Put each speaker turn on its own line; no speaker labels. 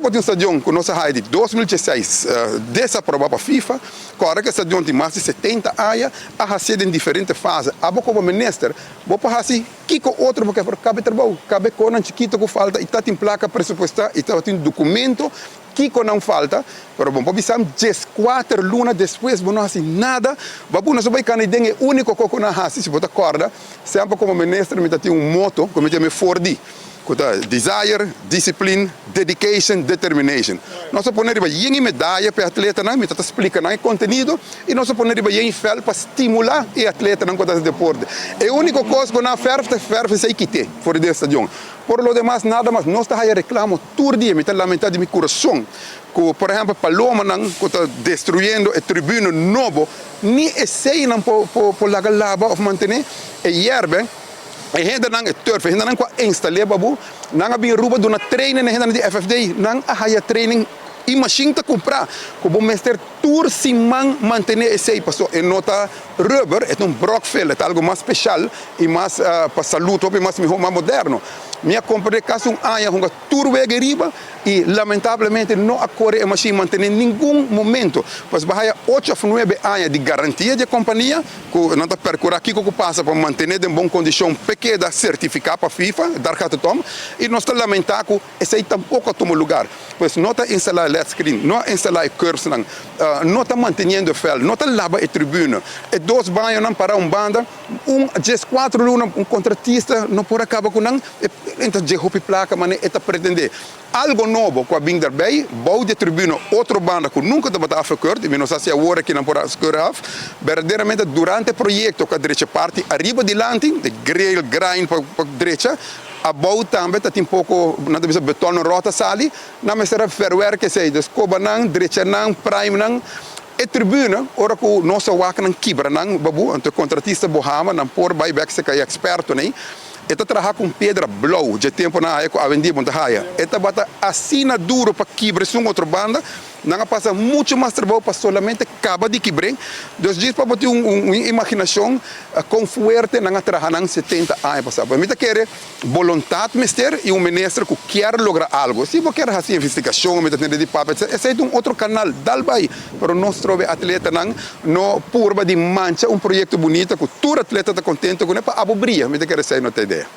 bo tin un stadion ku nos a haya di 2016 desaprobá pa FIFA, ku ora ku e stadion tin mas di 70 aña, a hasié den diferente fase. Abo komo minister bo por hasi kiko otro bo ke, pero kabe trabou, kabe konan chikito ku falta i ta tin plaka presupuestá i tabatin dokumento kiko nan falta, pero bo por bisa 14 luna despues bo no hasi nada, bo a puna so bai kana i den e úniko kos ku nan hasi, si bo ta kòrda, semper komo minister mi ta tin un moto ku mi ta yama e 4D, ku ta Desire, Discipline, Dedication, Determination. Nos a pone riba yen e medaya pa e atletanan, mi ta ta splika nan e kontenido, i nos a pone riba yen e vèlt pa stimulá e atletanan ku ta hasi deporte. E úniko kos ku nan a fèrf ta fèrf esei kit'é for di e stadion. Por lo demas nada mas. Nos ta haya reklamo tur dia. Mi ta lamentá di mi kurason ku por ehèmpel palomanan ku ta destruyendo e tribune nobo, ni eseinan por por laga laba òf mantené e yèrbe. E hendenan, e turf, e hendenan ku a instal'é babu, nan a bin Aruba duna training na e hendenan di FFD. Nan a haya training i mashin ta kumprá ku bo mester tur siman mantené esei pasobra e no ta rubber, e ta un bròkvel, e ta algu mas speshal i mas pa salud hopi mas mihó, mas moderno. Mi a komprendé kasi un aña hunga tur wega riba i lamentablemente no a kore e mashin mantené ningun momento. Pues bo haya ocho òf nuebe aña di garantia di e kompania ku nan ta perkurá kiko ku pasa pa mantené den bon kondishon p'e keda sertifiká pa FIFA, dar gaat het om, i nos ta lamentá ku esei tampoko a tuma lugar. Pues no ta instalá e led screen, no a instalá e curbsnan, no ta manteniendo e veld, no ta laba e tribune. E dos bañonan pará un banda, un 14 luna un kontratista no por a kaba ku nan, e ta dje hopi plaka manera e ta pretendé. Algo nobo ku a bin derbei, bou di e tribune otro banda ku nunka tabata afgekeurd, i mi no sa si awor aki nan por a skeur af, berdaderamente durante e proyekto ku a drecha parti ariba dilanti, e grill, grind pa drecha, abou tambe ta tin poko, nan ta bisa beton ròt a sali, nan mester a verwerk esei, dus koba nan, drecha nan, prime nan. E tribune, ora ku nos a wak nan kibra nan babu, anto e kontratista bo hama, nan por bai bek serka e ekspertonan ei. E ta traha ku un piedra blou, dje tempunan aya ku awendia bo ta haya. E tabata asina duru pa kibra esun otro banda, nan a pasa muchu mas trabou pa solamente kaba di kibr'é. Dus djis pa bo tin un imaginashon kon fuerte nan a traha nan 70 aña pasá. Mi ta kere boluntat mester i un minister ku kier logra algu. Si bo kier hasi investigashon, mi ta tende di papia, esei ta un otro kanal, dal bai. Pero nos trobe atletanan no purba di mancha un proyekto bunita ku tur atleta ta kontento kuné pa abo bria. Mi ta kere esei no ta idea.